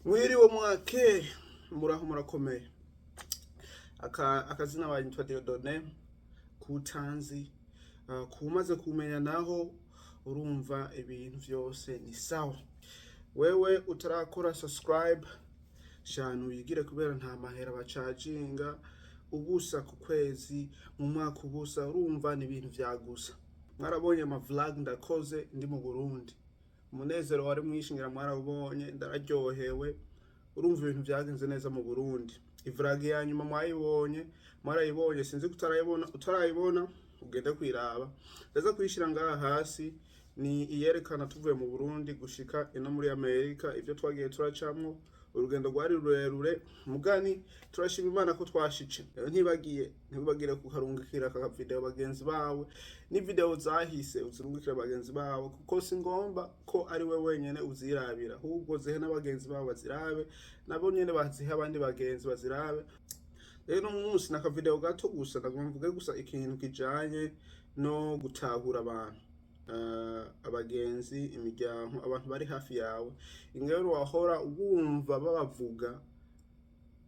Mwiriwe mwake, muraho, murakomeye. Akazina banyitwa Dieudonné Kutanzi. Kumaze kumenya naho urumva ibintu vyose ni sawa. Wewe utarakora subscribe, shanu wigire, kubera nta mahera bacajinga, ubusa ku kwezi, mu mwaka ubusa. Urumva ni ibintu vyagusa. Mwarabonye ama vlog ndakoze ndi mu Burundi, umunezero wari mwinshi, ngira mwarawubonye, ndararyohewe. Urumva ibintu vyagenze neza mu Burundi. Ivlog ya nyuma mwayibonye, mwarayibonye, sinzi ko utarayibona. Utarayibona ugende kwiraba, ndaza kuyishira ngaha hasi. Ni iyerekana tuvuye mu Burundi gushika ino muri Amerika, ivyo twagiye turacamwo. Urugendo rwari rurerure, mugani turashima Imana ko twashice. Rero ntibagiye, ntibagire kukarungikira aka video bagenzi bawe, ni video zahise uzirungikira bagenzi bawe, kuko si ngomba ko ari we wenyene uzirabira, ahubwo zihe n'abagenzi bawe bazirabe, nabo nyene bazihe abandi bagenzi bazirabe. Rero uno munsi ni akavideo gato gusa, ndagomba mvuge gusa ikintu kijanye no gutahura abantu, abagenzi, imiryango, abantu bari hafi yawe, ingero wahora wumva babavuga,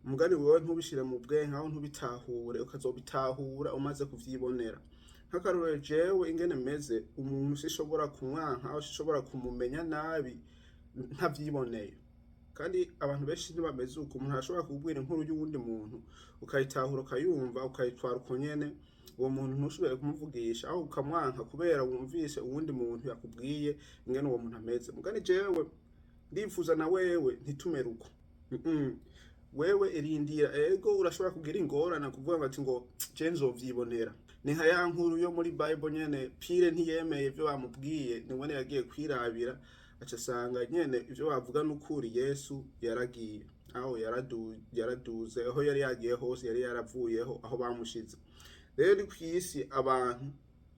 mugani wewe ntubishire mu bwenge, aho ntubitahure, ukazobitahura umaze kuvyibonera. Nk'akarorero, jewe ingene meze, umuntu sishobora kumwanka aho sishobora kumumenya nabi ntavyiboneye. Kandi abantu benshi ntibameze uko. Umuntu arashobora kukubwira inkuru y'uwundi muntu, ukayitahura, ukayumva, ukayitwara uko nyene, uwo muntu ntushobore kumuvugisha, aho ukamwanka kubera wumvise uwundi muntu yakubwiye ingene uwo muntu ameze. Mugani jewe ndifuza na wewe ntitumere uko. Wewe irindira. Ego, urashobora kugira ingorane kuvuga ngo ati ngo je nzovyibonera. Ni nka ya nkuru yo muri Bible nyene, Pierre ntiyemeye ivyo bamubwiye, niwene yagiye kwirabira, aca asanga nyene ivyo bavuga n'ukuri. Yesu yaragiye aho yaraduze, aho yari yagiye hose yari yaravuyeho aho bamushize. Rero ni kw'isi, abantu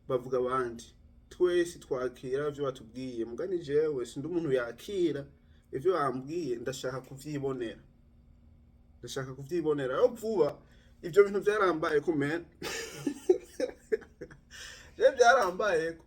bavuga abandi, twese twakira ivyo batubwiye. Mugani jewe sindi umuntu yakira ivyo bambwiye, ndashaka kuvyibonera, ndashaka kuvyibonera. Rero vuba ivyo bintu vyarambaye ko, man, je vyarambayeko.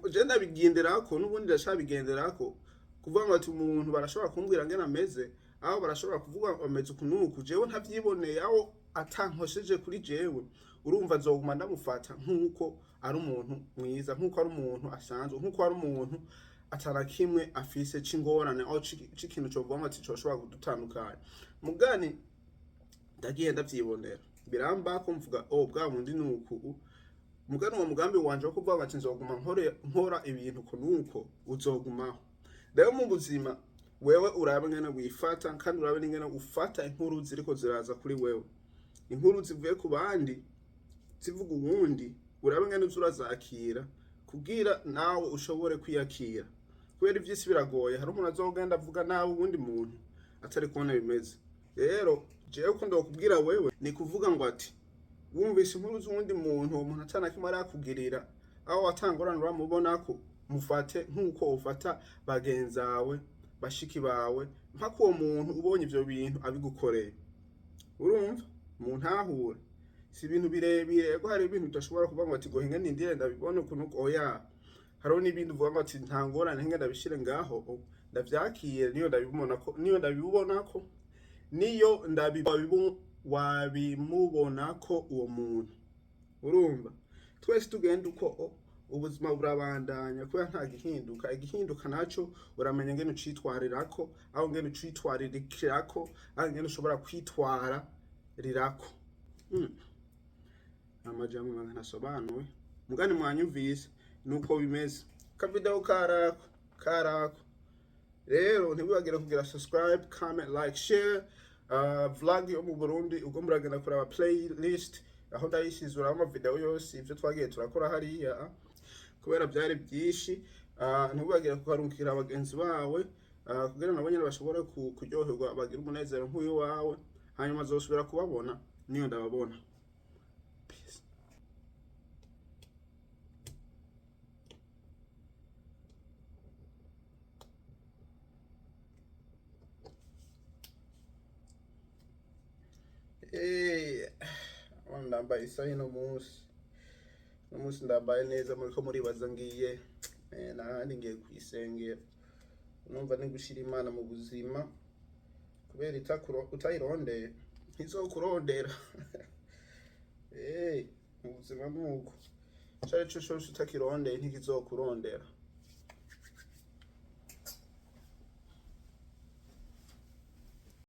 Je ndabigenderako, n'ubundi ndashabigenderako, kuvuga ngo ati umuntu barashobora kumbwira ngene ameze, aho barashobora kuvuga ngo ameze uku n'uku, jewe ntavyiboneye, aho atankosheje kuri jewe, urumva nzoguma ndamufata nk'uko ari umuntu mwiza, nk'uko ari umuntu asanzwe, nk'uko ari umuntu atana kimwe afise c'ingorane, aho c'ikintu covuga ngo ati coshobora kudutandukanya. Mugani ndagiye ndavyibonera, birambako, mvuga: "Oh, bwa bundi ni uku." Mugani uwo mugambi wanje wo kuvuga ngo ati nzoguma nkora ibintu uko nuko uzogumaho. Rero mu buzima wewe urabe ngene wifata, kandi urabe n'ingene ufata inkuru ziriko ziraza kuri wewe, inkuru zivuye ku bandi zivuga uwundi, urabe ngene uza urazakira kugira nawe ushobore kwiyakira, kubera ivy'isi biragoye. Hari umuntu azogenda avuga nawe uwundi muntu atari kubona bimeze. Rero jewe ko ndokubwira wewe ni kuvuga ngo ati wumvise inkuru z'uwundi muntu, uwo muntu atana kimwe arakugirira, aho watangorana uramubonako, mufate nk'uko ufata bagenzawe, bashiki bawe, mpaka uwo muntu ubonye ivyo bintu abigukoreye. Urumva muntahure, si ibintu birebire ko hari ibintu udashobora kuvuga ngo ati ngo hinge nindire ndabibone ukuntu. Oya, hariho n'ibindi uvuga ngo ati nta ngorane, hinge ndabishire ngaho, ndavyakire, niyo ndabibona ko, niyo ndabibona ko, niyo wabimubona ko uwo muntu. Urumva twese tugenda uko, ubuzima burabandanya kubera nta gihinduka. Igihinduka naco uramenya ngene ucitwarirako, aho ngene ucitwaririkirako, aho ngene ushobora kwitwararirako. Amajambo magana asobanuwe, mugani mwanyumvise nuko bimeze. Kavideo karako karako. Rero ntiwibagire kugira subscribe, comment, like, share. Vlog yo mu Burundi ubwo muragenda kuraba playlist aho ndayishize, uraba video yose ivyo twagiye turakora hariya, kubera byari byinshi. Ntiwibagire kukarungikira bagenzi bawe, kugira nabo nyene bashobore kuryoherwa, bagire umunezero nk'uyu wawe. Hanyuma azosubira kubabona niyo ndababona. Peace. Hey, ndambaye isaha ino munsi, uno munsi ndambaye neza. Muriko muribaza ngiye nahandi, ngiye kwisengera. Numva ni gushira Imana mu buzima. Kubera utayirondeye ntizokurondera. Mu buzima nuko ico ari co cose utakirondeye ntikizokurondera.